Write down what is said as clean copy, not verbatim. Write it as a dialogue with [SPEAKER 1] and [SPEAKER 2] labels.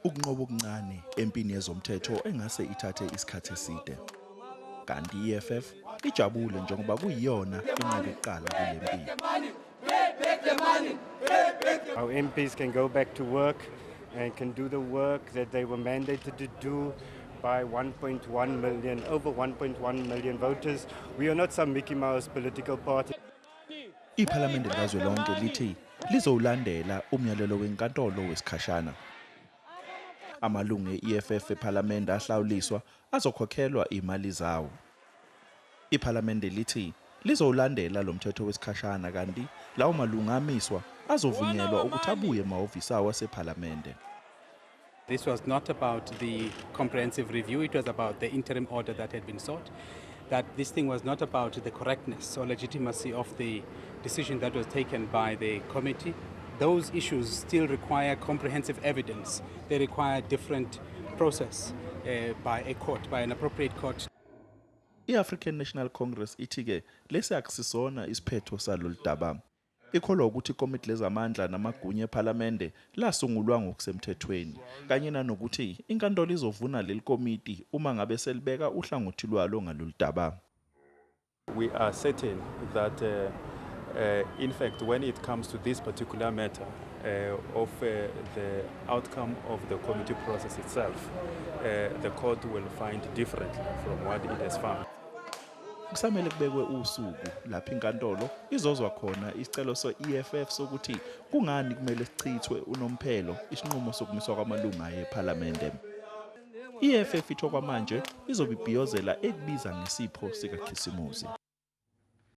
[SPEAKER 1] Ukunqoba okuncane empini yezomthetho engase ithathe isikhathi eside. Kanti i-EFF ijabule njengoba kuyiyona enqobe kuqala kule mpi.
[SPEAKER 2] Our MPs can go back to work and can do the work that they were mandated to do by 1.1 million, over 1.1 million voters. We are not some Mickey Mouse political party.
[SPEAKER 1] Iphalamende likazwelonke lithi lizowulandela umyalelo wenkantolo wesikhashana. Amalungu e-EFF ePhalamende ahlawuliswa azokhokhelwa imali zawo. Iphalamende lithi lizowulandela lo mthetho wesikhashana, kanti lawo malungu amiswa azovunyelwa ukuthi abuye emahhovisi awo asePhalamende.
[SPEAKER 3] This was not about the comprehensive review, it was about the interim order that had been sought. That this thing was not about the correctness or legitimacy of the decision that was taken by the committee. Those issues still require comprehensive evidence. They require different process by a court, by an appropriate court.
[SPEAKER 1] I-African National Congress ithi-ke lesi akusisona isiphetho salolu daba. Ikholwa ukuthi ikomiti lezamandla namagunya ePhalamende lasungulwa ngokusemthethweni, kanye nanokuthi inkantolo izovuna leli komiti uma ngabe selibeka uhlangothi lwalo ngalolu daba.
[SPEAKER 4] We are certain that, in fact, when it comes to this particular matter of the outcome of the committee process itself, the court will find differently from what it has found.
[SPEAKER 1] Kusamele kubekwe usuku lapho inkantolo izozwa khona isicelo se-EFF sokuthi kungani kumele sichithwe unomphelo isinqumo sokumiswa kwamalunga ePhalamende. I-EFF ithi okwamanje izobe ibhiyozela ekubiza ngesipho sikaKhisimusi.